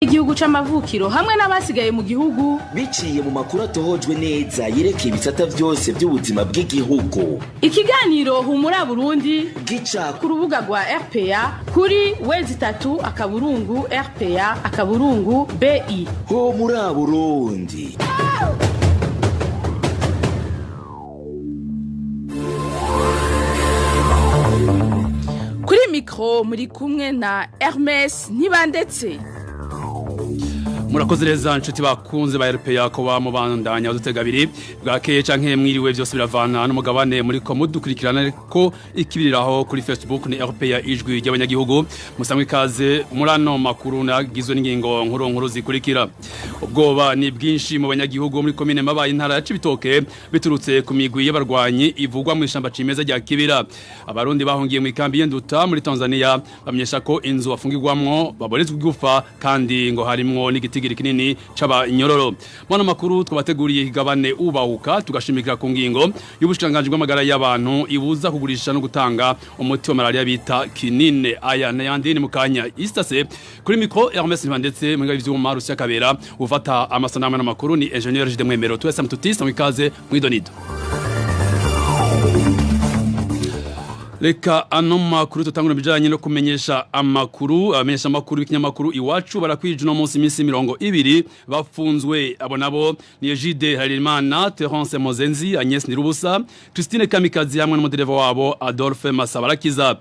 Igihugu c'amavukiro hamwe n'abasigaye mu gihugu. Biciye mu makuru atohojwe neza yerekeye ibisata vyose vy'ubuzima bw'igihugu. Ikiganiro Humura Burundi gica ku rubuga rwa RPA kuri w3.rpa.bi. Ho muri Burundi. Kuri mikro muri kumwe na Hermes Ntibandetse. Murakoze neza nshuti bakunze ba RPA ko bamubandanya dutega abiri. Bwakeye canke mwiriwe, byose biravana n'umugabane muri ko mudukurikirana ko ikibiriraho kuri Facebook ni RPA Ijwi ry'Abanyagihugu. Musangwe ikaze muri ano makuru nagizwe n'ingingo nkuru nkuru zikurikira. Ubwoba ni bwinshi mu banyagihugu muri komine Mabaye, intara ya Cibitoke, biturutse ku migwi y'abarwanyi ivugwa mu ishamba cimeza rya Kibira. Abarundi bahungiye mu ikambi y'Enduta muri Tanzania bamenyesha ko inzu bafungirwamwo baborezwa igufa, kandi ngo harimwo n'igiti kinini c'abanyororo. Mwana makuru twabateguriye igabane ubahuka, tugashimikira ku ngingo y'ubushikanganje bw'amagara y'abantu ibuza kugurisha no gutanga umuti wa malaria bita kinine. Aya n'ayandi ni mukanya istase. Kuri micro Hermes ndetse mu ivyuma Rusiya Kabera, ufata amasanamu n'amakuru ni Ingenieur Jide Mwemero. Twese mututisa mwikaze mwidonido. Reka ano makuru tutangura bijanye no kumenyesha amakuru. Abamenyesha amakuru b'ikinyamakuru Iwacu barakwije no munsi iminsi 20 bafunzwe. Abo nabo ni Egide Harerimana, Terence Mozenzi, Agnes Nirubusa, Christine Kamikazi hamwe n'umudereva wabo Adolphe Masabarakiza.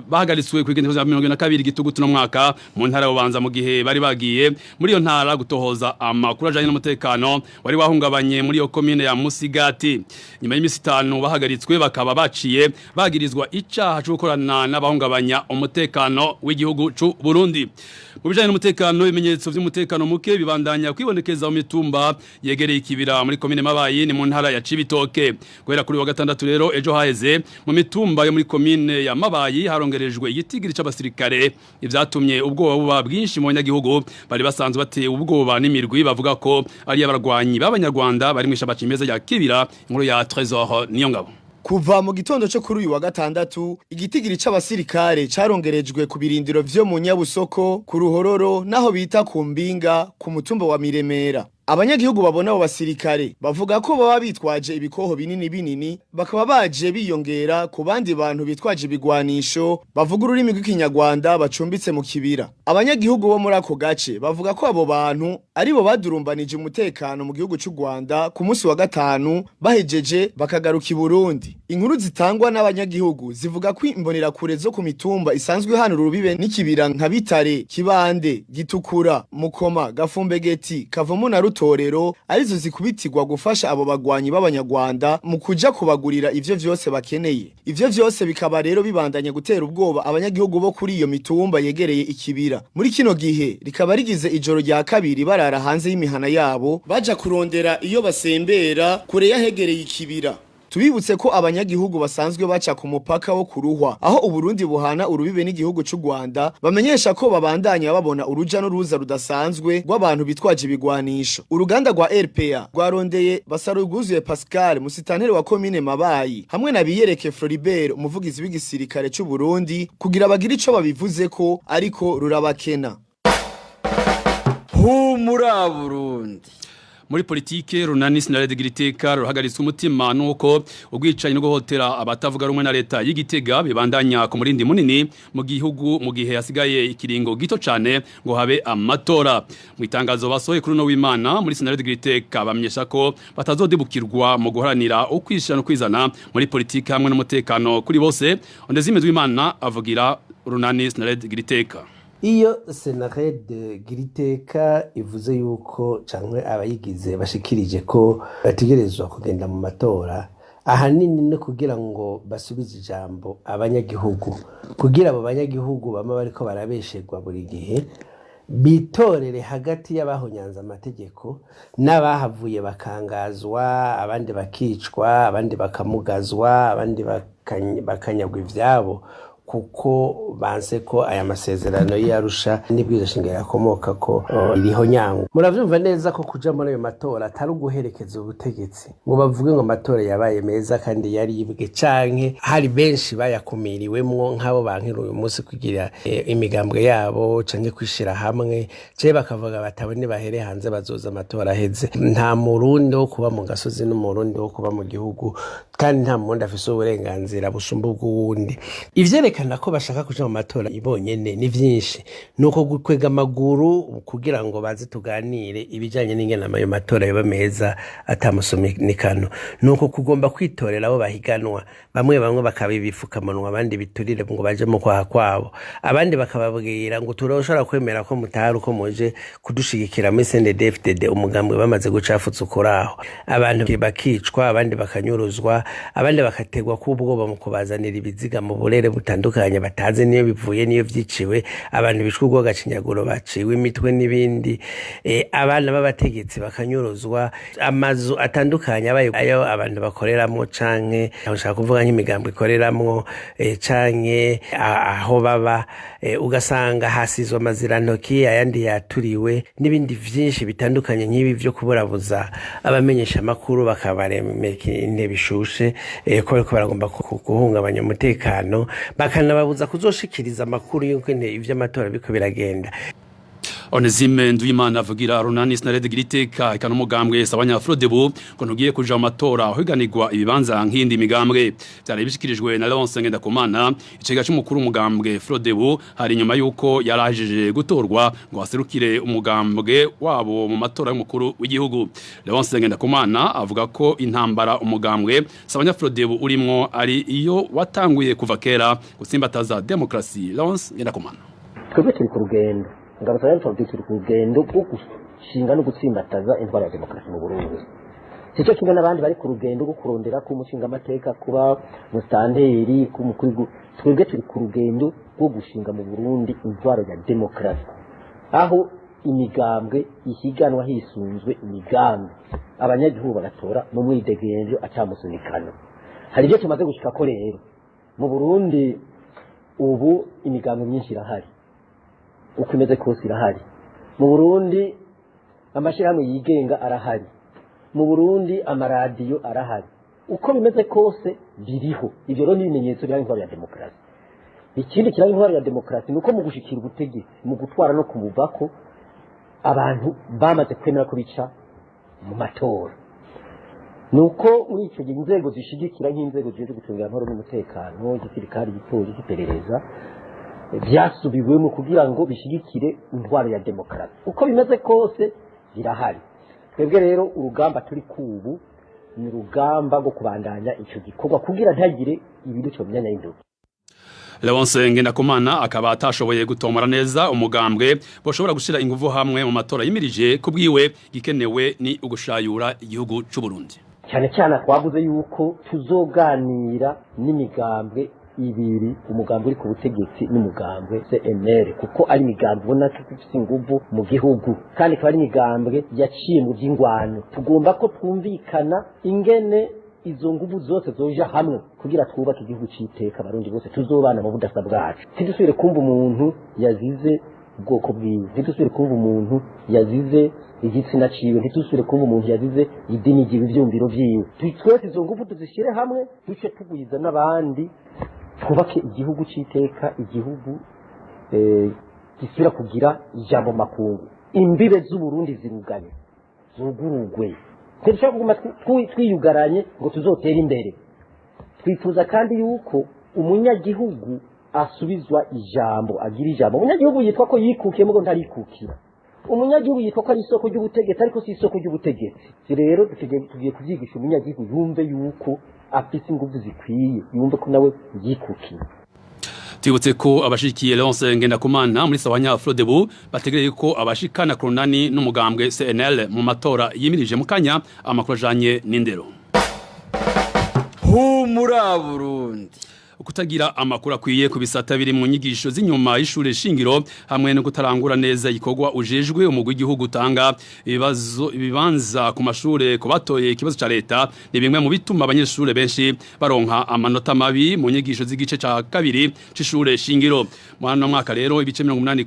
Bahagaritswe ku igenekerezo rya 22 gitugutu no mwaka mu ntara y'Ubanza, mu gihe bari bagiye muri iyo ntara gutohoza amakuru ajanye n'umutekano wari wahungabanye muri iyo komine ya Musigati. Nyuma y'imisi 5 bahagaritswe, bakaba baciye bagirizwa icaha cyo gukorana n'abahungabanya umutekano w'igihugu c'u Burundi. Mu bijanye n'umutekano, ibimenyetso vy'umutekano muke bibandanya kwibonekeza mu mitumba yegereye ikibira muri komine Mabayi, ni mu ntara ya Cibitoke. Guhera kuri wa gatandatu rero ejo haheze, mu mitumba yo muri komine ya Mabayi harongerejwe igitigiri c'abasirikare, ivyatumye ubwoba buba bwinshi mu banyagihugu bari basanzwe bateye ubwoba n'imirwi bavuga ko ari abarwanyi b'Abanyarwanda bari mu ishamba cimeza rya Kibira. Inkuru ya Trésor Niyongabo. Kuva mu gitondo cyo kuri uyu wa gatandatu, igitigiri c'abasirikare carongerejwe ku birindiro vyo mu Nyabusoko, ku Ruhororo naho bita ku Mbinga, ku mutumba wa Miremera. Abanyagihugu babona abo basirikare bavuga ko baba bitwaje ibikoho binini binini, bakaba baje biyongera ku bandi bantu bitwaje ibigwanisho bavuga ururimi rw'Ikinyarwanda bacumbitse mu kibira. Abanyagihugu bo muri ako gace bavuga ko abo bantu aribo badurumbanije umutekano mu gihugu c'u Rwanda ku munsi wa gatanu, bahejeje bakagaruka i Burundi. Inkuru zitangwa n'abanyagihugu zivuga ko imbonerakure zo ku mitumba isanzwe hano urubibe n'ikibira nka Bitare, Kibande, Gitukura, Mukoma, Gafumbegeti, Kavumu na Rutorero arizo zikubitirwa gufasha abo bagwanyi b'Abanyarwanda mu kuja kubagurira ivyo vyose bakeneye. Ivyo vyose bikaba rero bibandanye gutera ubwoba abanyagihugu bo kuri iyo mitumba yegereye ikibira. Muri kino gihe rikaba rigize ijoro rya kabiri barara hanze y'imihana yabo, baja kurondera iyo basembera kure yahegereye ikibira. Tubibutse ko abanyagihugu basanzwe baca ku mupaka wo kuruhwa, aho Uburundi buhana urubibe n'igihugu c'u Rwanda, bamenyesha ko babandanya babona uruja n'uruza rudasanzwe rw'abantu bitwaje ibigwanisho. Uruganda rwa RPA rwarondeye Basaruguzuye Pascal, musitanteri wa komine Mabayi, hamwe na Biyereke Floribert, umuvugizi w'igisirikare c'u Burundi, kugira bagire ico babivuzeko, ariko rurabakena. Humura Burundi. Muri politike, Runani Sinarede Giriteka ruhagaritswe umutima nuko ubwicanyi no guhotera abatavuga rumwe na leta y'Igitega bibandanya ku murindi munini mu gihugu, mu gihe hasigaye ikiringo gito cane ngo habe amatora. Mu itangazo basohoye kuri no w'Imana, muri Sinarede Giriteka bamenyesha ko batazodibukirwa mu guharanira ukwishira no kwizana muri politike hamwe n'umutekano kuri bose. Ondezime W'Imana avugira Runani Sinarede Giriteka. Iyo Senarede Giriteka ivuze yuko canke abayigize bashikirije ko bategerezwa kugenda mu matora, ahanini no kugira ngo basubize ijambo abanyagihugu, kugira abo banyagihugu bama bariko barabesherwa buri gihe bitorere hagati y'abahonyanze amategeko n'abahavuye bakangazwa, abandi bakicwa, abandi bakamugazwa, abandi bakanyagwa ivyabo. Kuko banse ko aya masezerano y'Arusha n'ibwirizwa shingiro yakomoka ko iriho nyango. Muravyumva neza ko kuja muri ayo matora atari uguherekeza ubutegetsi ngo bavuge ngo amatora yabaye meza kandi yaribwe, canke hari benshi bayakumiriwemwo nk'abo bankira uyu munsi kugira imigambwe yabo canke kwishira hamwe, canke bakavuga batabone bahere hanze bazoza amatora aheze. Nta Murundi wo kuba mu gasozi n'Umurundi wo kuba mu gihugu, kandi nta Murundi afise uburenganzira busumba ubw'uwundi. Ivyerekana ko bashaka kuja mu matora bonyene ni vyinshi, nuko gukwega amaguru kugira ngo baze tuganire ibijanye n'ingene ayo matora yoba meza atamusunikano, nuko kugomba kwitorera abo bahiganwa, bamwe bamwe bakaba ibifukamunwa, abandi biturire ngo baje mu kwaha kwabo, abandi bakababwira ngo turashobora kwemera ko mutahari uko muje kudushigikira muri CNDD-FDD, umugambwe bamaze gucafuza ukuraho, abantu bakicwa, abandi bakanyuruzwa, abandi bakategwa k'ubwoba mu kubazanira ibiziga mu burere butandukanye batazi niyo bivuye niyo vyiciwe, abantu bishwe urw'agacinyaguro baciwe imitwe n'ibindi, abana b'abategetsi bakanyuruzwa, amazu atandukanye abaye ayo abantu bakoreramwo canke aho nshaka kuvuga nk'imigambo ikoreramwo, canke aho baba, ugasanga hasizwe amazirantoki, ayandi yaturiwe, n'ibindi vyinshi bitandukanye nk'ibi vyo kuburabuza abamenyesha amakuru bakabaremeka intebe ishushe, ko bariko baragomba guhungabanya umutekano, bakanababuza kuzoshikiriza amakuru y'uko ivy'amatora biriko biragenda. Onesime Nduwimana avugira Runani Snarede Giriteka eka n'umugambwe Sabanya Frodebu ngo ntugiye kuja mu matora ahiganirwa ibibanza nk'indi migambwe. Vyari bishikirijwe na Leonce Ngendakumana, icega c'umukuru umugambwe Frodebu, hari nyuma yuko yarajije gutorwa ngo aserukire umugambwe wabo mu matora y'umukuru w'igihugu. Leonce Ngendakumana avuga ko intambara umugambwe Sabanya Frodebu urimwo ari iyo watanguye kuva kera gutsimbataza demokrasi. Leonce Ngendakumana: Twebwe turi ku rugendo, ingabo za FDD turi ku rugendo rwo gushinga no gutsimbataza intwaro ya demokarasi mu Burundi. Sicyo kimwe n'abandi bari ku rugendo rwo kurondera kuba umushingamateka, kuba musitanteri, kuba umukuru w'igihugu. Twebwe turi ku rugendo rwo gushinga mu Burundi intwaro ya demokarasi, aho imigambwe ihiganwa hisunzwe imigambi, abanyagihugu bagatora mu mwidegemvyo atamusunikano. Hari ibyo tumaze gushikako rero mu Burundi. Ubu imigambwe myinshi irahari, uko imeze kose irahari mu Burundi. Amashyirahamwe yigenga arahari mu Burundi, amaradiyo arahari, uko bimeze kose biriho. Ibyo rero ni ibimenyetso biranga intwaro ya demokarasi. Ikindi kiranga intwaro ya demokarasi ni uko mu gushikira ubutegetsi, mu gutwara no kumuvako, abantu bamaze kwemera ko bica mu matora. Ni uko muri icyo gihe inzego zishigikira, nk'inzego zijejwe gucungira amahoro n'umutekano, igisirikare, igipolisi, iperereza, byasubiwemo kugira ngo bishigikire intwaro ya demokarasi. Uko bimeze kose birahari. Twebwe rero urugamba turi kubu ni urugamba rwo kubandanya icyo gikorwa kugira ntagire ibiduca mu myanya y'intoki. Leonce Ngendakumana akaba atashoboye gutomora neza umugambwe boshobora gushira inguvu hamwe mu matora yimirije. Kubwiwe, gikenewe ni ugushayura igihugu c'u Burundi. Cyane cyane twavuze yuko tuzoganira n'imigambwe ibiri, umugambwe uri ku butegetsi n'umugambwe CNL, kuko ari imigambwe ubona ko ifite inguvu mu gihugu kandi ikaba ari imigambwe yaciye mu by'ingwano. Tugomba ko twumvikana ingene izo nguvu zose zoja hamwe kugira twubake igihugu c'iteka, Abarundi bose tuzobana mu budasa bwacu. Ntidusubire kumva umuntu yazize ubwoko bwiwe, ntidusubire kumva umuntu yazize igitsina ciwe, ntidusubire kumva umuntu yazize idini ryiwe, ivyumviro vyiwe. Twese izo nguvu tuzishyire hamwe, duce tugwiza n'abandi, twubake igihugu c'iteka, igihugu gisubira kugira ijambo makungu. Imbibe z'Uburundi ziruganye, zugurugwe. Ntidushobora kuguma twiyugaranye ngo tuzotere imbere. Twifuza kandi yuko umunyagihugu asubizwa ijambo, agira ijambo. Umunyagihugu yitwa ko yikukiye mugo ntarikukira. Umunyagihugu yitwa ko ari isoko ry'ubutegetsi, ariko si isoko ry'ubutegetsi. Rero tugiye kuvyigisha umunyagihugu yumve yuko afise inguvu zikwiye, yumve ko nawe yikukiye. Twibutse ko abashikiye Leonce Ngendakumana muri Sawanya Frodebu bategereye ko abashikana Kronani n'umugambwe CNL mu matora yimirije. Mukanya amakuru ajanye n'indero. Humura Burundi. Kutagira amakuru akwiye ku bisata biri mu nyigisho z'inyuma y'ishure shingiro hamwe no kutarangura neza igikorwa ujejwe umugwi w'igihugu utanga ibibazo ibibanza ku mashure ku batoye ikibazo ca leta ni bimwe mu bituma abanyeshure benshi baronka amanota mabi mu nyigisho z'igice ca kabiri c'ishure shingiro. Mu hano mwaka rero, ibice 80%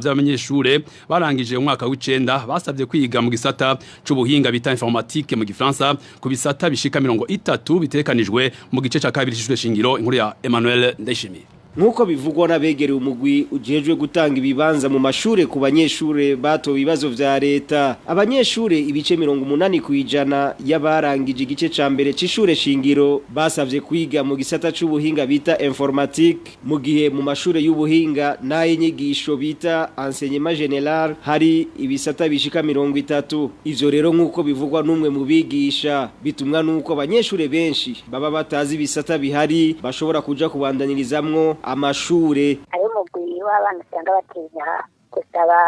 by'abanyeshure barangije umwaka w'icenda basabye kwiga mu gisata c'ubuhinga bita informatique mu gifaransa, ku bisata bishika 30 bitekanijwe mu gice ca kabiri c'ishure shingiro. Inkuru ya Emmanuel Ndayishimiye. Nk'uko bivugwa n'abegereye umugwi ujejwe gutanga ibibanza mu mashure ku banyeshure batowe ibibazo vya leta, abanyeshure ibice 80% y'abarangije igice ca mbere c'ishure shingiro basavye kwiga mu gisata c'ubuhinga bita informatique, mu gihe mu mashure y'ubuhinga n'ay'inyigisho bita enseignement général hari ibisata bishika 30. Ivyo rero, nk'uko bivugwa n'umwe mu bigisha, bitumwa n'uko abanyeshure benshi baba batazi ibisata bihari bashobora kuja kubandanirizamwo amashure. Hariho umugwi w'abana usanga batinya gusaba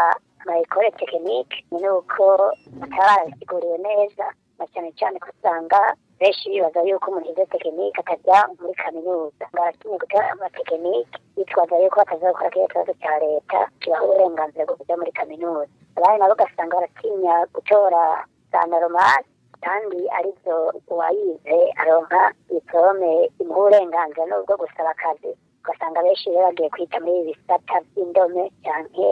ama écoles techniques, ni uko bataba barabisiguriwe neza, na cyane cyane ko usanga benshi bibaza yuko umuntu yize technique atajya muri kaminuza. Baratinye gutora ama techniques bitwaza yuko batazakora kiriya kibazo cya leta kibaha uburenganzira bwo kuja muri kaminuza. Abandi nabo ugasanga baratinya gutora za normales, kandi arizo uwayize aronka diplôme imuha uburenganzira n'ubwo gusaba akazi. Ugasanga benshi rero bagiye kwita muri ibi bisata by'indome canke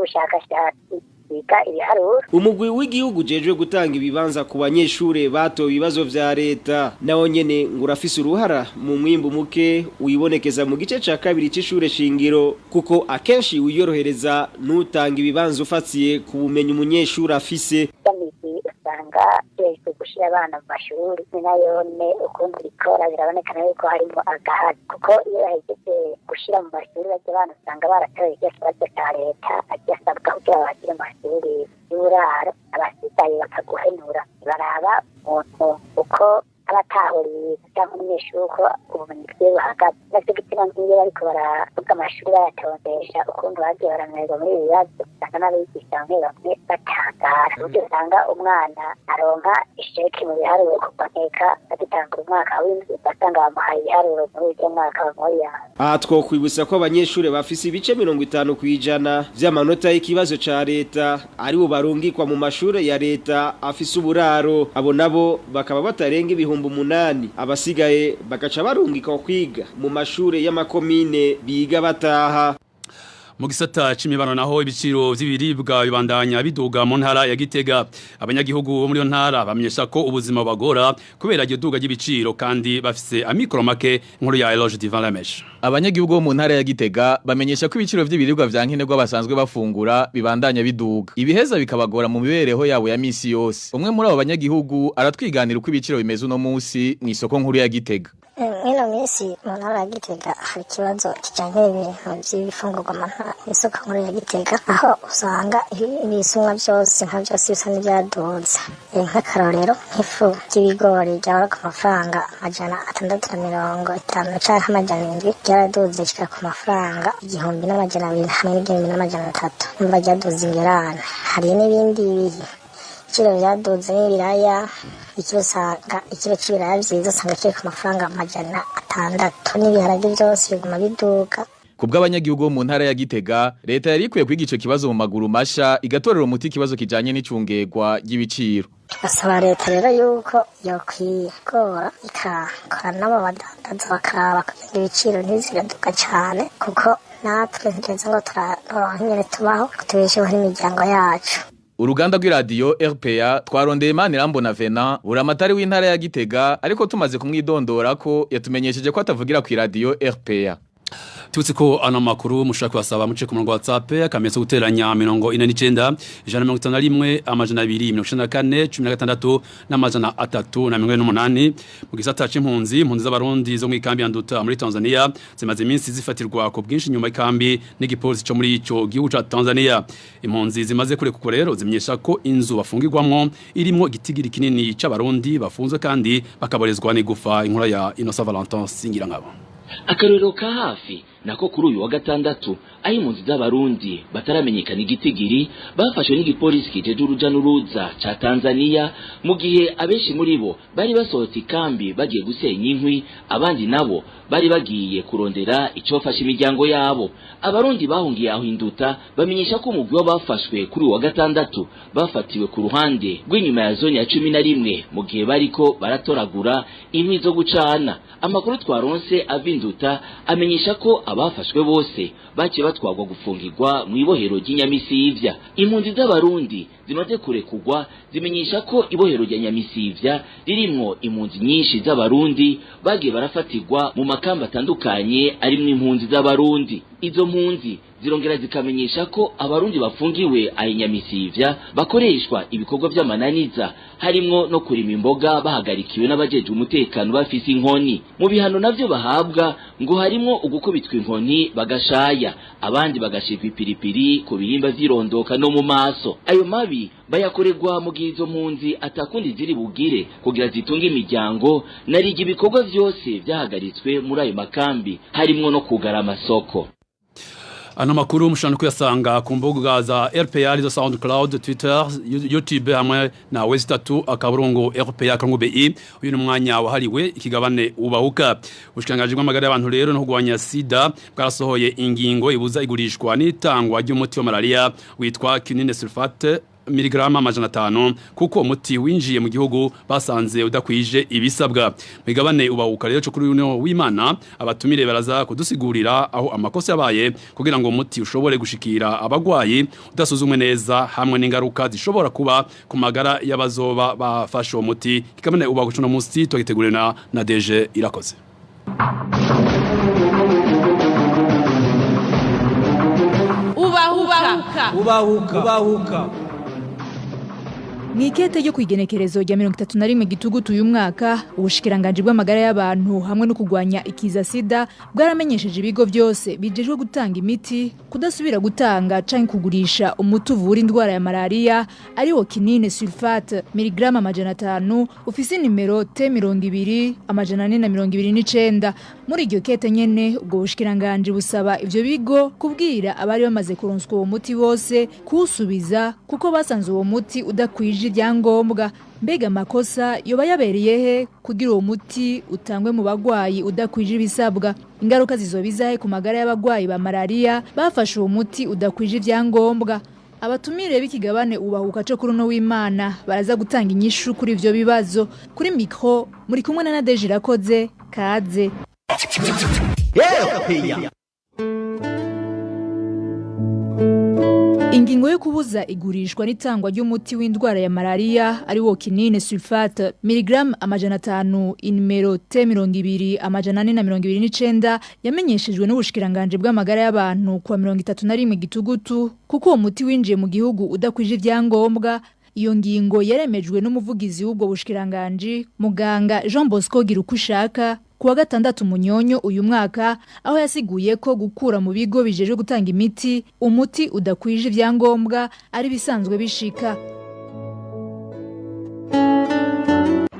by'ubushakashatsi biga ibiharuro. Umugwi w'igihugu ujejwe gutanga ibibanza ku banyeshure batowe ibibazo vya leta nawo nyene ngo urafise uruhara mu mwimbu muke wibonekeza mu gice ca kabiri c'ishure shingiro, kuko akenshi wiyorohereza n'utanga ibibanza ufatiye ku bumenyi umunyeshure afise. Y'imigwi usanga jejwe gushyira abana mu mashuri, ni nayone ukuntu bikora birabonekana yuko harimo agahazi, kuko iyo bahejeje gushyira mu mashuri barya abana usanga baratoye iryo kibazo ca leta asabwa kugira babashyire mu mashuri y'uburaro, abasigaye bakaguhenura. Baraba umuntu uko aba atahuriye cyangwa umunyeshuri uko ubumenyi bwiwe buhagaze. Nacyo gituma nk'iyo bariko baravuga amashuri bayatondesha ukuntu bagiye barananirwa muri ibi bibazo, usanga n'abigisha bamwe bamwe batangara uburyo usanga umwana aronka échec mu biharuro kuva nkeka agitangura umwaka w'indwi, ugasanga bamuhaye ibiharuro muri uryo mwaka bamuhaye. Aha twokwibutsa ko abanyeshure bafise ibice 50% vy'amanota y'ikibazo ca leta aribo barungikwa mu mashure ya leta afise uburaro. Abo nabo bakaba batarenga 8000, abasigaye bagaca barungikwa kwiga mu mashure y'amakomine biga bataha. Mu gisata c'imibano naho, ibiciro vy'ibiribwa bibandanya biduga mu ntara ya Gitega. Abanyagihugu bo muri iyo ntara bamenyesha ko ubuzima bagora kubera iryo duga ry'ibiciro, kandi bafise amikoro make. Inkuru ya Eloge Divin Lameche. Abanyagihugu bo mu ntara ya Gitega bamenyesha ko ibiciro vy'ibiribwa vya nkenerwa basanzwe bafungura bibandanya biduga, ibiheza bikabagora mu mibereho yabo ya misi yose. Umwe muri abo banyagihugu aratwiganira uko ibiciro bimeze uno musi mw'isoko nkuru ya Gitega. Mwino minsi mu ntara ya Gitega hari ikibazo kijanye n'ibintu vy'ibifungurwa mu isoko nkuru ya Gitega, aho usanga ibisumwa vyose nka vyose bisa n'ivyaduze. Nk'akarorero, nk'ifu ry'ibigori ryahora ku mafaranga 650 canke 700, ryaraduze rishika ku mafaranga 1200 hamwe n'1300. Umva, ryaduze ingerane. Hari n'ibindi ibiciro vyaduze n'ibiraya. Ikiro, usanga ikiro c'ibiraya vyiza usanga kiri ku mafaranga 600, n'ibiharage vyose biguma biduga. Kubw'abanyagihugu bo mu ntara ya Gitega, leta yari ikwiye kwiga ico kibazo mu maguru masha, igatorera umuti ikibazo kijanye n'icungegwa ry'ibiciro. Tugasaba leta rero yuko yokwigora ikakora n'abo badandaza, bakaraba kugira ngo ibiciro ntibiziraduka cane, kuko natwe ntitugeze ngo turaronka ingene tubaho, tubesheho n'imiryango yacu. Uruganda rw'iradiyo RPA twarondeye Manirambona Vena, buramatari w'intara ya Gitega, ariko tumaze kumwidondora ko yatumenyesheje ko atavugira ku iradiyo RPA. Tubutse ko ano makuru mushaka kubasaba muce ku murongo wa WhatsApp, akamenyetso guteranya 49 151 294 16 348. Mu gisata c'impunzi, impunzi z'Abarundi zo mu ikambi ya Nduta muri Tanzania zimaze iminsi zifatirwa ku bwinshi nyuma y'ikambi n'igipolisi co muri ico gihugu ca Tanzania. Impunzi zimaze kurekurwa rero zimenyesha ko inzu bafungirwamwo irimwo igitigiri kinini c'Abarundi bafunzwe kandi bakaborezwa n'igufa. Inkuru ya Innocent Valentin Singirankabo. Akarorero ka hafi Nako kuri uyu wa gatandatu aho impunzi z'Abarundi bataramenyekana igitigiri bafashwe n'igipolisi kijeje uruja n'uruza ca Tanzania, mu gihe abenshi muri bo bari basohotse ikambi bagiye gusenya inkwi, abandi nabo bari bagiye kurondera icofasha imiryango yabo. Abarundi bahungiye aho Induta bamenyesha ko umugwi w'abafashwe kuri uyu wa gatandatu bafatiwe ku ruhande rw'inyuma ya zone ya 11 mu gihe bariko baratoragura inkwi zo gucana. Amakuru twaronse ava Induta amenyesha ko abafashwe bose baciye batwagwa gufungirwa mu ibohero ry'Inyamisivya. Impunzi z'Abarundi zimaze kurekugwa zimenyesha ko ibohero rya Nyamisivya ririmwo impunzi nyinshi z'Abarundi bagiye barafatirwa mu makamba atandukanye arimwo impunzi z'Abarundi. Izo mpunzi zirongera zikamenyesha ko Abarundi bafungiwe aho Nyamisivya bakoreshwa ibikorwa vy'amananiza, harimwo no kurima imboga bahagarikiwe n'abajejwe umutekano bafise inkoni. Mu bihano navyo bahabwa ngo harimwo ugukubitwa inkoni bagashaya, abandi bagashirwa ipiripiri ku bihimba vyirondoka no mu maso. Ayo mabi bayakorerwa mu gihe izo mpunzi atakundi ziri bugire kugira zitunge imiryango, narigi ibikorwa vyose vyahagaritswe muri ayo makambi harimwo no kugara amasoko. Ano makuru mushobora kuyasanga ku mbuga za RPA arizo SoundCloud, Twitter, YouTube hamwe na West3 akaburungu RPA akaburungu BI. Uyu ni umwanya wahariwe ikigabane ubahuka. Ubushikiranganji bw'amagara y'abantu rero no kurwanya sida bwarasohoye ingingo ibuza igurishwa n'itangwa ry'umuti wa malaria witwa quinine sulfate miligrama 500, kuko umuti winjiye mu gihugu basanze udakwije ibisabwa. Migabane ubahuka rero cyo kuri uno w'Imana abatumire baraza kudusigurira aho amakosa yabaye kugira ngo umuti ushobore gushikira abagwayi udasuzumwe neza, hamwe n'ingaruka zishobora kuba ku magara y'abazoba bafashe uwo muti. Kigabane ubahuka cuno munsi twagiteguriwe na DG Irakoze. Ubahuka ubahuka ubahuka. Mwikete ryo kwigenekerezo rya 31 gitugutu uyu mwaka, ubushikiranganje bw'amagara y'abantu hamwe no kugwanya ikiza sida bwaramenyesheje ibigo byose bijejwe gutanga imiti kudasubira gutanga canke kugurisha umuti uvura indwara ya malaria ari wo quinine sulfate miligrama 500 ufise nimero T20 429. Muri iryo kete nyene ubwo bushikiranganje busaba ivyo bigo kubwira abari bamaze kuronswa uwo muti bose kuwusubiza kuko basanze uwo muti udakwije ibyangombwa. Mbega amakosa yoba yabereye he kugira uwo muti utangwe mu bagwayi udakwije ibisabwa? Ingaruka zizoba izahe ku magara y'abagwayi ba malaria bafashe uwo muti udakwije ibyangombwa? Abatumire b'ikigabane ubahuka co kuri uno w'Imana baraza gutanga inyishu kuri ivyo bibazo. Kuri micro muri kumwe na Nadege Irakoze. Kaze. Ingingo yo kubuza igurishwa n'itangwa ry'umuti w'indwara ya malaria ari wo quinine sulfate miligram 500 inimero T20 429 yamenyeshejwe n'ubushikiranganje bw'amagara y'abantu kuwa 31 gitugutu, kuko uwo muti winjiye mu gihugu udakwije ibyangombwa. Iyo ngingo yaremejwe n'umuvugizi w'ubwo bushikiranganje muganga Jean Bosco Girukushaka kuwa gatandatu Munyonyo uyu mwaka, aho yasiguye ko gukura mu bigo bijejwe gutanga imiti umuti udakwije ibyangombwa ari bisanzwe bishika.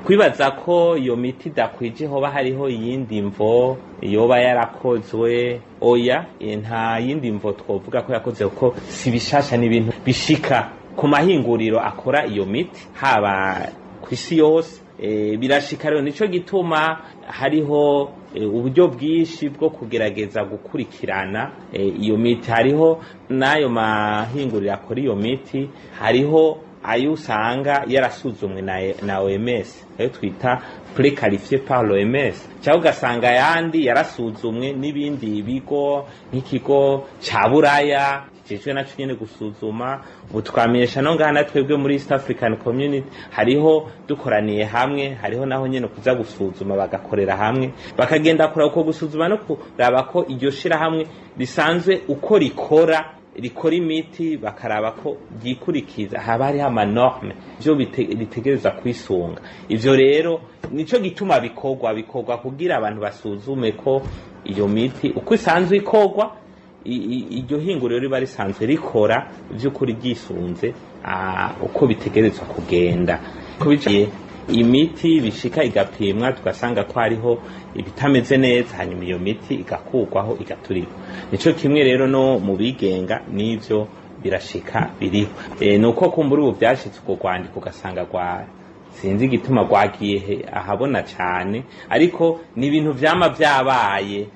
Kwibaza ko iyo miti idakwije hoba hariho iyindi mvo yoba yarakozwe, oya, nta yindi mvo twovuga ko yakoze, kuko si bishasha, ni ibintu bishika ku mahinguriro akora iyo miti haba ku isi yose. Birashika rero, nico gituma hariho uburyo bwinshi bwo kugerageza gukurikirana iyo miti. Hariho n'ayo mahinguriro akora iyo miti, hariho ayo usanga yarasuzumwe na OMS, ayo twita préqualifié par l'OMS, cyangwa ugasanga ayandi yarasuzumwe n'ibindi bigo nk'ikigo ca Buraya kijejwe naco nyene gusuzuma. Ubu twamenyesha no ngaha na twebwe muri East African Community hariho dukoraniye hamwe, hariho naho nyene kuza gusuzuma bagakorera hamwe, bakagenda kuraba uko gusuzuma no kuraba ko iryo shirahamwe risanzwe uko rikora imiti, bakaraba ko ryikurikiza, haba hariho amanorme ivyo ritegerezwa kwisunga. Ivyo rero nico gituma bikorwa kugira abantu basuzume ko iyo miti uko isanzwe ikorwa, iryo hinguriro riba risanzwe rikora vy'ukuri ryisunze uko bitegerezwa kugenda. Ku bijanye Imiti bishika igapimwa, tugasanga ko hariho ibitameze neza, hanyuma iyo miti igakurwaho, igaturirwa. Nico kimwe rero no mu bigenga, n'ivyo birashika, biriho. Nuko kumbura ubu vyashitse urwo rwandiko ugasanga rwa sinzi igituma rwagiye ahabona cane, ariko ni ibintu vyama vyabaye.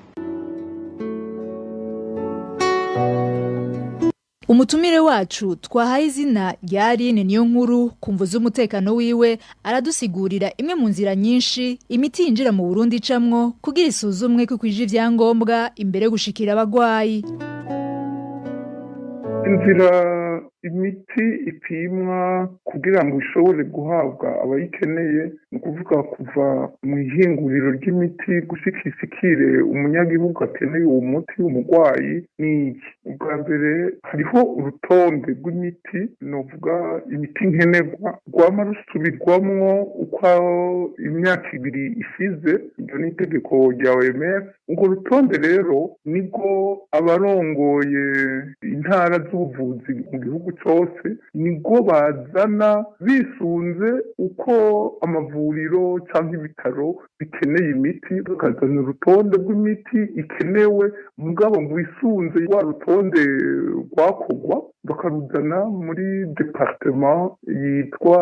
Umutumire wacu twahaye izina rya Aline niyo nkuru kumvo z'umutekano wiwe, aradusigurira imwe mu nzira nyinshi imiti yinjira mu Burundi icamwo kugira isuzumwe ko ikwije ivyangombwa imbere yo gushikira abagwayi. Inzira imiti ipimwa kugira ngo ishobore guhabwa abayikeneye, ni ukuvuga kuva mu ihinguriro ry'imiti gushika ishikire umunyagihugu akeneye uwo muti, umurwayi, ni iki? Ubwa mbere, hariho urutonde rw'imiti, novuga imiti nkenerwa, rwama rusubirwamwo uko imyaka 2 ishize. Iryo ni itegeko rya OMS. Urwo rutonde rero nibwo abarongoye intara z'ubuvuzi mu gihugu cose nibwo bazana, bisunze uko amavuriro cyangwa ibitaro bikeneye imiti, bakazana urutonde rw'imiti ikenewe, mugabo ngo wisunze rwa rutonde rwakorwa, bakaruzana muri département yitwa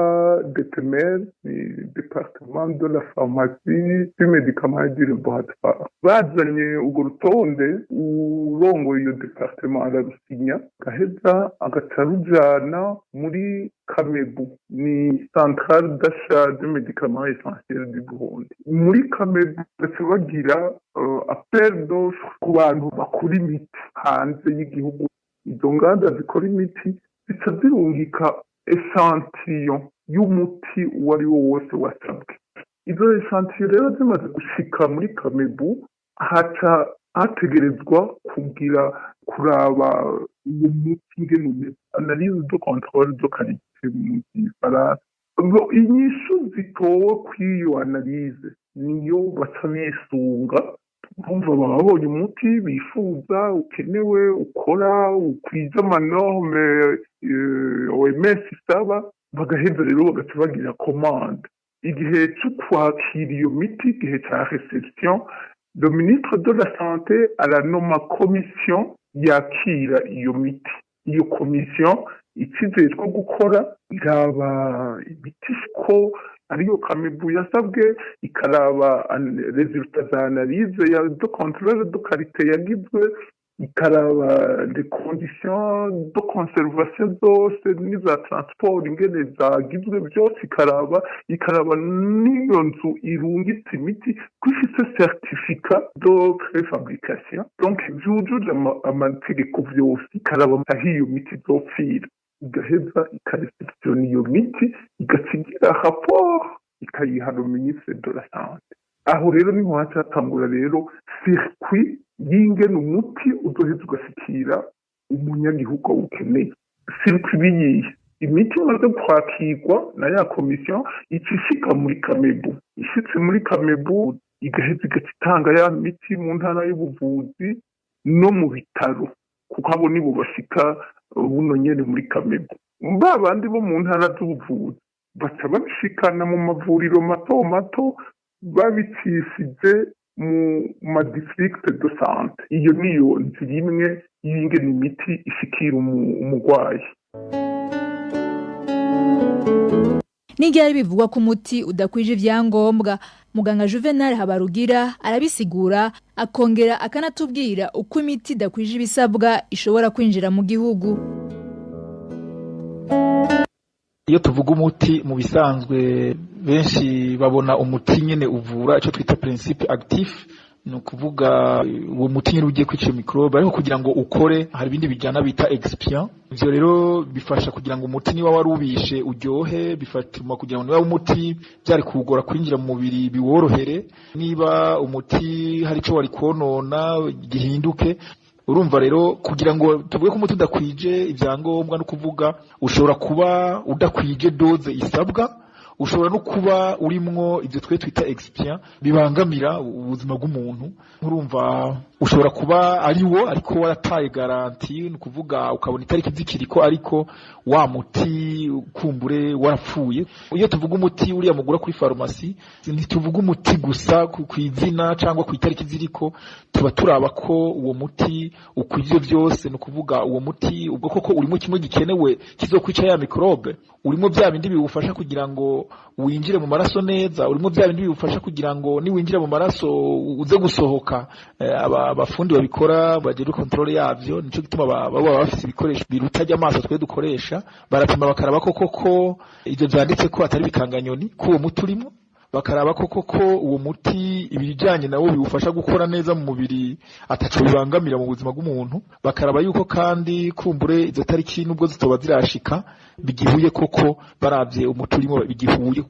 DPML, ni département de la pharmacie, du médicament et du laboratoire. Bazanye urwo rutonde, urongoye iyo département ararusinya, agaheza agaca arujana muri CAMEBU, ni centrale d'achat de médicaments essentiels du Burundi. Muri CAMEBU baca bagira appel d'offre ku bantu bakora imiti hanze y'igihugu. Izo nganda zikora imiti zica zirungika échantillon y'umuti uwo ari wo wose wasabwe. Izo échantillon rero zimaze gushika muri CAMEBU, haca hategerezwa kugira kuraba uwo muti ingene umeze, analyse de contrôle de qualité mu gifaransa. Inyishu zitowe kw'iyo analyse niyo baca bisunga. Urumva, baba babonye umuti bifuza, ukenewe, ukora, ukwije ama normes OMS isaba, bagaheza rero bagaca bagira commande. Igihe cyo kwakira iyo miti, igihe cya réception, le ministre de la santé aranoma commission yakira iyo miti. Iyo commission ikizejwe gukora, iraba imiti ko ariyo CAMEBU yasabwe, ikaraba résultats za analyse ya de contrôle de qualité yagizwe, ikaraba les conditions de conservation zose n'iza transport ingene zagizwe byose, ikaraba n'iyo nzu irungitse imiti ko ifise certificat de préfabrication, donc vyujuje amategeko vyose, ikaraba aho iyo miti izopfira, igaheza ikareceptiona iyo miti, igaca igira rapport, ikayiha le ministre de la santé. Aho rero niho haca hatangura rero circuit y'ingene umuti uzoheza ugashikira umunyagihugu awukeneye. Circuit biyihe? Imiti imaze kwakirwa na ya komisiyo, ica ishika muri CAMEBU. Ishitse muri CAMEBU, igaheza igaca itanga ya miti mu ntara y'ubuvuzi no mu bitaro, kuko abo nibo bashika buno nyene muri CAMEBU. Ba bandi bo mu ntara z'ubuvuzi baca babishikana mu mavuriro mato mato, babicishije mu ma district de santé. Iyo niyo nzira imwe y'ingene imiti ishikira umurwayi. N'iryari bivugwa ko umuti udakwije ivyangombwa? Muganga Juvenal Habarugira arabisigura, akongera akanatubwira uko imiti idakwije ibisabwa ishobora kwinjira mu gihugu. Iyo tuvuga umuti, mu bisanzwe benshi babona umuti nyene uvura, icyo twita principe actif, ni ukuvuga uwo muti nyene ugiye kwica microbe. Ariko kugira ngo ukore, hari ibindi bijyana bita excipient. Ivyo rero bifasha kugira ngo umuti niba wari ubishe uryohe, bifatuma kugira ngo niba umuti byari kuwugora kwinjira mu mubiri biworohere, niba umuti hari ico wari konona gihinduke. Urumva rero, kugira ngo tuvuge ko umuti udakwije ibyangombwa, no kuvuga ushobora kuba udakwije dose isabwa, Ushobora no kuba urimwo ibyo twe twita excipient bibangamira ubuzima bw'umuntu. Urumva, ushobora kuba ari wo ariko warataye garantie, ni ukuvuga ukabona itariki zikiriko ariko wa muti kumbure warapfuye. Iyo tuvuga umuti uriya mugura kuri farumasi, ntituvuga umuti gusa ku izina cyangwa ku itariki ziriko, tuba turaba ko uwo muti ukwije byose. Ni ukuvuga uwo muti ubwo koko urimo kimwe gikenewe kizokwica ya microbe, urimo bya bindi biwufasha kugira ngo winjire mu maraso neza, urimo bya bindi biwufasha kugira ngo niwinjira mu maraso uze gusohoka. Abafundi babikora bagira contrôle yavyo, nico gituma baba bafise ibikoresho biruta amaso twe dukoresha. Barapima bakaraba ko koko ivyo vyanditse ko atari bikanganyoni, ko uwo muti urimo, bakaraba ko koko uwo muti ibijyanye nawo biwufasha gukora neza mu mubiri, ataco bibangamira mu buzima bw'umuntu, bakaraba yuko kandi kumbure izo tariki nubwo zitoba zirashika bigihuye koko, baravye umuti urimo bigihuye.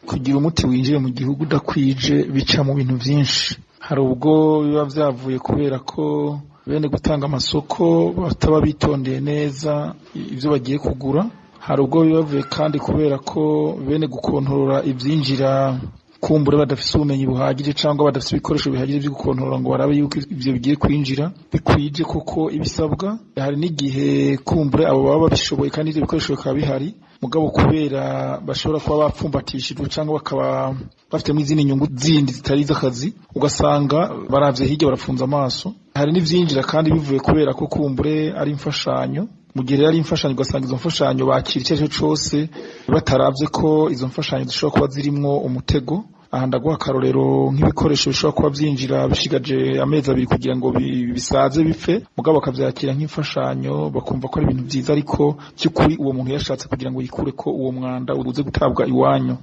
Kugira umuti winjire mu gihugu udakwije bica mu bintu vyinshi. Hari ubwo biba vyavuye kubera ko bene gutanga amasoko bataba bitondeye neza ivyo bagiye kugura. Hari ubwo bibavuye kandi kubera ko bene gukontorora ivyinjira kumbure badafise ubumenyi buhagije cyangwa badafise ibikoresho bihagije byo gukontorora ngo barabe yuko ivyo bigiye kwinjira bikwije koko ibisabwa. Hari n'igihe kumbure abo baba babishoboye kandi ivyo bikoresho bikaba bihari, mugabo kubera bashobora kuba bapfumbatishijwe cyangwa bakaba bafitemo izindi nyungu zindi zitari iz'akazi, ugasanga baravye hirya barafunze amaso. Hari n'ivyinjira kandi bivuye kubera ko kumbure ari imfashanyo. Mu gihe rero ari imfashanyo, ugasanga izo mfashanyo bakira icyo ari cyo cose bataravye ko izo mfashanyo zishobora kuba zirimwo umutego. Aha ndaguha akarorero nk'ibikoresho bishobora kuba byinjira bishigaje amezi 2 kugira ngo bisaze bipfe, mugabo bakavyakira nk'imfashanyo, bakumva ko ari ibintu vyiza, ariko by'ukuri uwo muntu yashatse kugira ngo yikure ko uwo mwanda uze gutabwa iwanyu.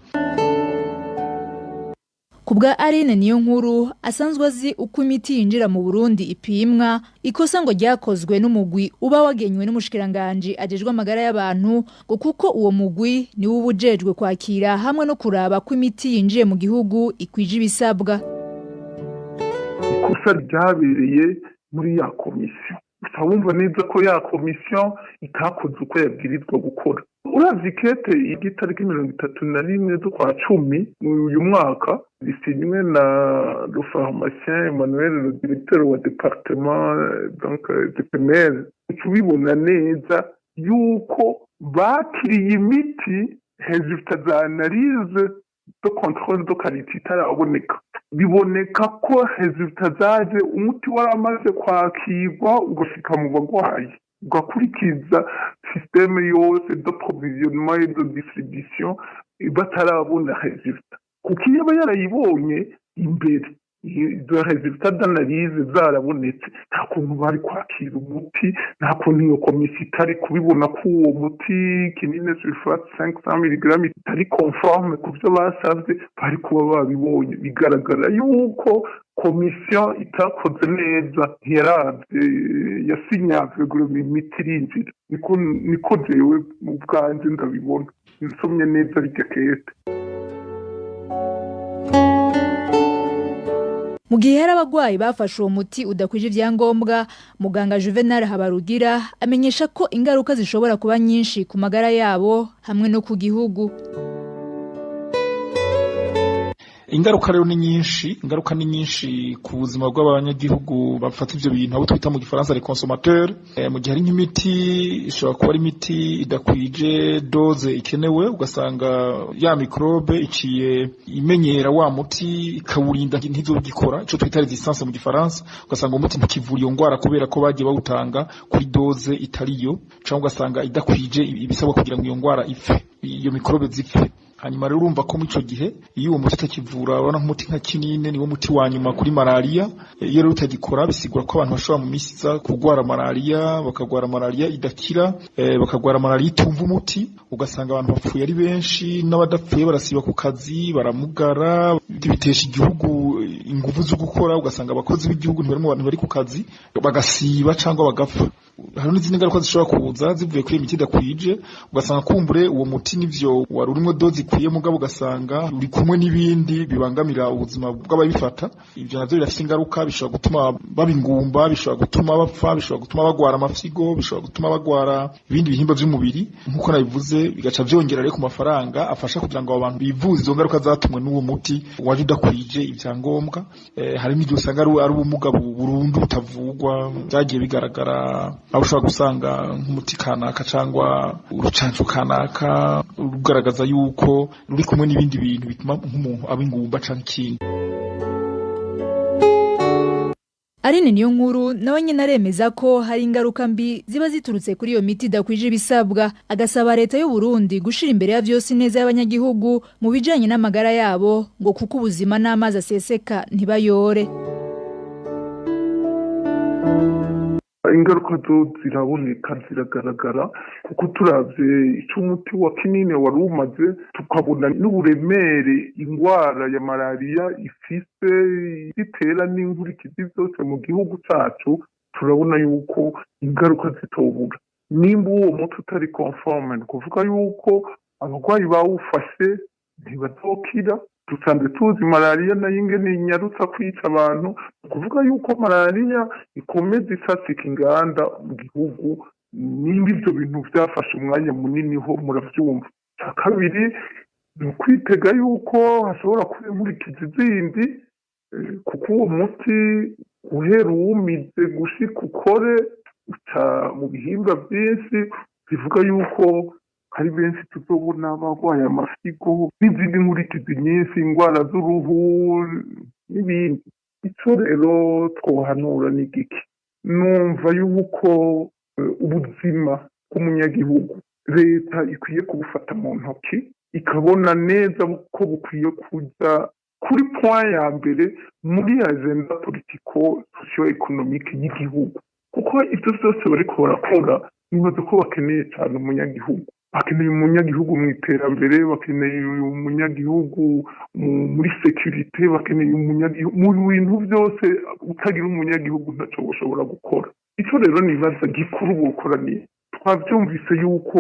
Kubwa Aline niyo nkuru asanzwe azi uko imiti yinjira mu Burundi ipimwa, ikosa ngo ryakozwe n'umugwi uba wagenywe n'umushikiranganje ajejwe amagara y'abantu, ngo kuko uwo mugwi ni wo ubujejwe kwakira hamwe no kuraba ko imiti yinjiye mu gihugu ikwije ibisabwa. Ikosa ryabereye muri ya komisiyo, gusa wumva neza ko ya komisiyo itakoze uko yabwirizwa gukora. Uravye ikete y'itariki 31 z'ukwa 10 uyu mwaka, risinywe na le pharmacien Emmanuel, le directeur wa département donc DPMR, uca ubibona neza yuko bakiriye imiti résultat za analyse de contrôle de qualité itaraboneka. Biboneka ko résultat zaje umuti waramaze kwakirwa ugashika mu bagwayi, ugakurikiza système yose de provisionnement et de distribution batarabona résultat, kuko iyo aba yarayibonye imbere, izo résultat d'analyse zarabonetse, nta kuntu bari kwakira umuti, nta kuntu iyo komisiyo itari kubibona ko uwo muti quinine sulfate 500 mg itari conforme ku byo basabye, bari kuba babibonye. Bigaragara yuko komisiyo itakoze neza, ntiyaravye, yasinyavye imiti irinjira. Niko jewe mu bwanje ndabibona nsomye neza rirya kete. Mu gihe hari abagwayi bafashe uwo muti udakwije ibyangombwa, muganga Juvenal Habarugira amenyesha ko ingaruka zishobora kuba nyinshi ku magara yabo hamwe no ku gihugu. Ingaruka rero ni nyinshi, ingaruka ni nyinshi ku buzima bw'abanyagihugu bafata ivyo bintu, abo twita mu gifaransa les consommateurs. Mu gihe ari nk'imiti, ishobora kuba ari imiti idakwije dose ikenewe, ugasanga ya microbe iciye imenyera wa muti ikawurinda ntizogikora, ico twita resistance mu gifaransa, ugasanga umuti ntukivura iyo ngwara kubera ko bagiye bawutanga kuri dose itariyo, cyangwa ugasanga idakwije ibisabwa kugira ngo iyo ngwara ipfe, iyo microbe zipfe. Hanyuma rero urumva ko muri ico gihe iyo uwo muti utakivura, urabona nk'umuti nka kinine niwo muti wa nyuma kuri malaria, iyo rero utagikora bisigura ko abantu bashobora mu misi iza kugwara malaria, bakagwara malaria idakira, bakagwara malaria itumva umuti, ugasanga abantu bapfuye ari benshi, n'abadapfuye barasiba ku kazi, baramugara, bitesha igihugu inguvu zo gukora, ugasanga abakozi b'igihugu ntibari mu bantu bari ku kazi, bagasiba cyangwa bagapfa. Hari n'izindi ngaruka zishobora kuza zivuye kuri iyo miti idakwije, ugasanga kumbure uwo muti nivyo wari urimwo doze ikwiye, mugabo ugasanga uri kumwe n'ibindi bibangamira ubuzima bw'ababifata. Ivyo navyo birafise ingaruka, bishobora gutuma baba ingumba, bishobora gutuma bapfa, bishobora gutuma bagwara amafyigo, bishobora gutuma bagwara ibindi bihimba vy'umubiri. Nk'uko nabivuze, bigaca vyongera rero ku mafaranga afasha kugira ngo abo bantu bivuze izo ngaruka zatumwe n'uwo muti waje udakwije ivyangombwa. Hari n'igihe usanga ari ubumuga burundu butavugwa, vyagiye bigaragara aho ushobora gusanga nk'umuti kanaka cyangwa urucanco kanaka rugaragaza yuko ruri kumwe n'ibindi bintu bituma nk'umuntu aba ingumba canke ikindi. Aline niyo nkuru nawe nyine aremeza ko hari ingaruka mbi ziba ziturutse kuri iyo miti idakwije ibisabwa, agasaba leta y'u Burundi gushira imbere ya vyose ineza y'abanyagihugu mu bijanye n'amagara yabo, ngo kuko ubuzima n'amazi aseseka ntibayore. Ingaruka zo ziraboneka, ziragaragara, kuko turavye ico umuti wa kinini wari umaze, tukabona n'uburemere ingwara ya malariya ifise itera n'inkurikizi zose mu gihugu cacu, turabona yuko ingaruka zitobura. Nimba uwo muti utari conforme, ni ukuvuga yuko abarwayi bawufashe ntibazokira. Dusanzwe tuzi malariya nayo ingene inyarutsa kwica abantu, ni ukuvuga yuko malariya ikomeza isasika inganda mu gihugu. Nimba ivyo bintu vyafashe umwanya munini ho muravyumva. Ica kabiri ni ukwitega yuko hashobora kuba inkurikizi zindi, kuko uwo muti guhera uwumize gushika ukore uca mu bihimba vyinshi, bivuga yuko hari benshi tuzobona barwaye amafyigo n'izindi nkurikizi nyinshi, ingwara z'uruhu n'ibindi. Ico rero twohanura ni giki? Numva yuko ubuzima bw'umunyagihugu leta ikwiye kubufata mu ntoki, ikabona neza ko bukwiye kuja kuri point ya mbere muri agenda politico socio économique y'igihugu, kuko ivyo vyose bariko barakora nibaza ko bakeneye cane umunyagihugu. Bakeneye umunyagihugu mu iterambere, bakeneye umunyagihugu muri sécurité, bakeneye umunyagihugu mu bintu byose. Utagira umunyagihugu ntaco boshobora gukora. Ico rero nibaza gikuru bokora ni, twavyumvise yuko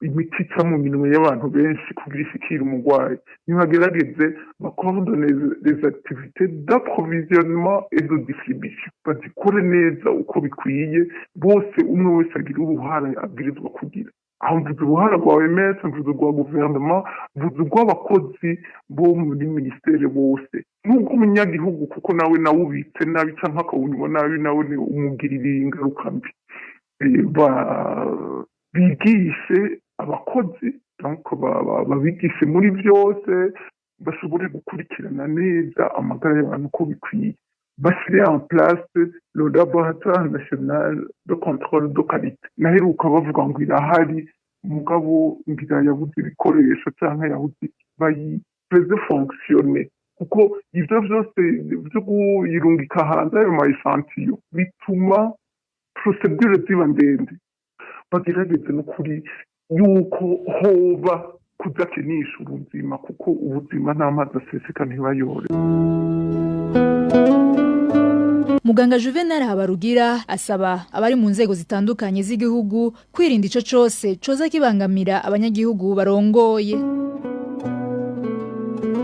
imiti ica mu minwe y'abantu benshi kugira ishikire umurwayi, nibagerageze bacoordonne les activités d'approvisionnement et de distribution, bazikore neza uko bikwiye, bose umwe wese agira uruhara abwirizwa kugira. Aho mvuze uruhara rwa OMS, mvuze urwa guverinoma, mvuze urw'abakozi bo muri ministère bose, n'ubwo umunyagihugu, kuko nawe nawubitse nabi canke akawunywa nabi, nawe ni umugirira ingaruka mbi. Bigishe abakozi, donc babigishe muri byose, bashobore gukurikirana neza amagara y'abantu uko bikwiye, bashyire en place le laboratoire national de contrôle de qualité. Naheruka bavuga ngo irahari, mugabo ngira yabuze ibikoresho canke yabuze, bayifaise fonctionner, kuko ivyo vyose vyo kuyirungika hanze ayo ma échantillons bituma procédure ziba ndende. Bagerageze n'ukuri yuko hoba kudakinisha ubuzima, kuko ubuzima n'amazi aseseka ntibayore. Muganga Juvenal Habarugira asaba abari mu nzego zitandukanye z'igihugu kwirinda ico cose coza kibangamira abanyagihugu barongoye.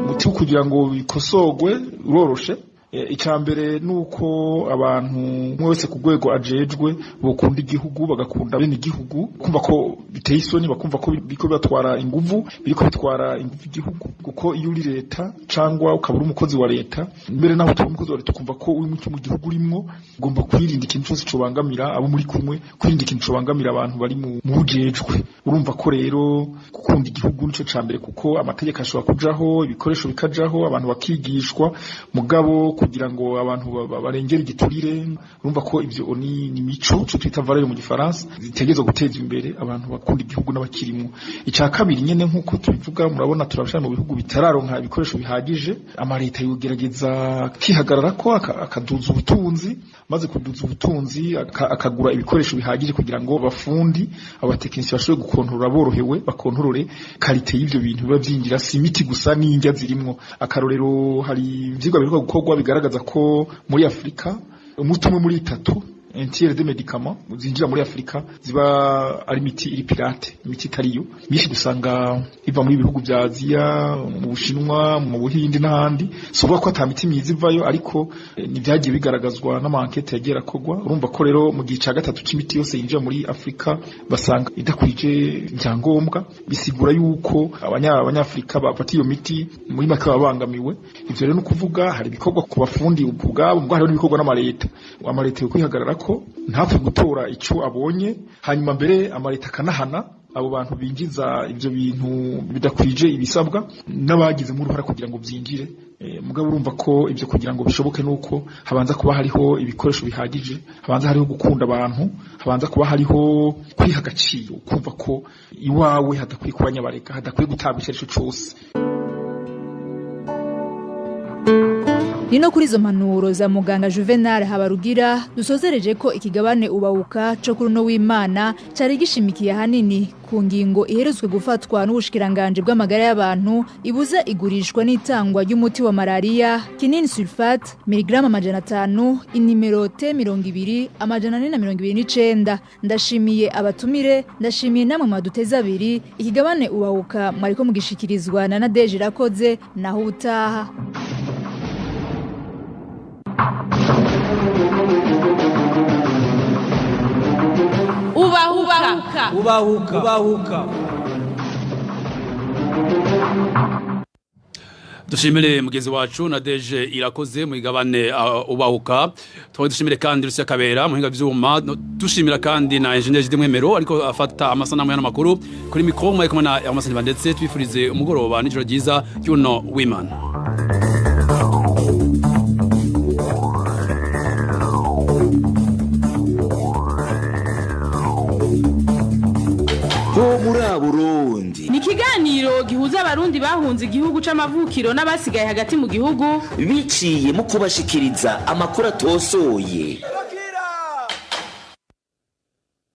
Umuti wo kugira ngo bikosorwe uroroshe. Icya mbere ni uko abantu umwe wese ku rwego ajejwe bokunda igihugu, bagakunda bene igihugu, kumva ko biteye isoni, bakumva ko biriko bibatwara inguvu, biriko bitwara inguvu igihugu. Kuko iyo uri leta cyangwa ukaba uri umukozi wa leta, mbere naho utaba umukozi wa leta, ukumva ko uri mu gihugu urimwo, ugomba kwirinda ikintu cyose cobangamira abo muri kumwe, kwirinda ikintu cobangamira abantu bari mu bujejwe. Urumva ko rero gukunda igihugu nico ca mbere, kuko amategeko ashobora kujaho, ibikoresho bikajaho, abantu bakigishwa, mugabo kugira ngo abantu barengere igiturire, urumva ko ivyo ni mico, ico twita valeur mu gifaransa, zitegerezwa guteza imbere abantu bakunda igihugu n'abakirimwo. Ica kabiri nyene, nk'uko tubivuga, murabona turabashana mu bihugu bitararonka ibikoresho bihagije, amaleta yogerageza akihagarara ko akaduza ubutunzi, maze kuduza ubutunzi akagura ibikoresho bihagije kugira ngo abafundi, abatekinisiye bashobore gukontorora borohewe, bakontorore qualité y'ivyo bintu biba vyinjira. Si imiti gusa, n'indya zirimwo. Akarorero, hari ivyigwa biheruka gukorwa bigaragaza ko muri Afurika umuti umwe muri itatu Un tiers des médicaments zinjira muri Afrika ziba ari imiti iri pirate, imiti itariyo. Myinshi dusanga iva muri bihugu vya Aziya, mu Bushinwa, mu Buhindi n'ahandi. Si ukuvuga ko ata miti myiza ivayo, ariko nivyagiye bigaragazwa n'ama enquêtes yagiye arakorwa. Urumva ko rero mu gihe ca gatatu c'imiti yose yinjira muri Afrika basanga idakwije ivyangombwa, bisigura yuko abanyafrika bafata iyo miti muri make babangamiwe. Ivyo rero ni ukuvuga hari ibikorwa ku bafundi ubwabo, mbwo hariho n'ibikorwa n'amaleta. Amaleta yo kwihagarara ko ntapfe gutora ico abonye, hanyuma mbere amaleta akanahana abo bantu binjiza ivyo bintu bidakwije ibisabwa n'abagizemo uruhara kugira ngo vyinjire. Mugabo urumva ko ivyo kugira ngo bishoboke nuko habanza kuba hariho ibikoresho bihagije, habanza hariho gukunda abantu, habanza kuba hariho kwiha agaciro, kumva ko iwawe hadakwiye kuba nyabareka, hadakwiye gutabwa ico arico cose. Ni no kuri izo mpanuro za muganga Juvenal Habarugira dusozereje ko ikigabane Ubahuka co kuri uno w'Imana cari gishimikiye ahanini ku ngingo iheretswe gufatwa n'ubushikiranganje bw'amagara y'abantu ibuza igurishwa n'itangwa ry'umuti wa malaria quinine sulfate miligrama 500 inimero T 20 429. Ndashimiye abatumire, ndashimiye namwe mwaduteze abiri. Ikigabane Ubahuka mwariko mugishikirizwa na Nadege Irakoze. Naho ubutaha. Ubahuka. Ubahuka. Ubahuka. Dushimire mugenzi wacu na Deje Irakoze mu igabane Ubahuka. Twari dushimire kandi Rusiya Kabera muhinga vyuma, dushimira kandi na engineer Jide Mwemero ariko afata amasanamu y'amakuru kuri micro. Mwari kumwe na Hermas, ndetse twifurize umugoroba n'ijoro ryiza ry'uno w'Imana. Ho muri Burundi. Ni ikiganiro gihuza abarundi bahunze igihugu c'amavukiro n'abasigaye hagati mu gihugu biciye mu kubashikiriza amakuru atosoye.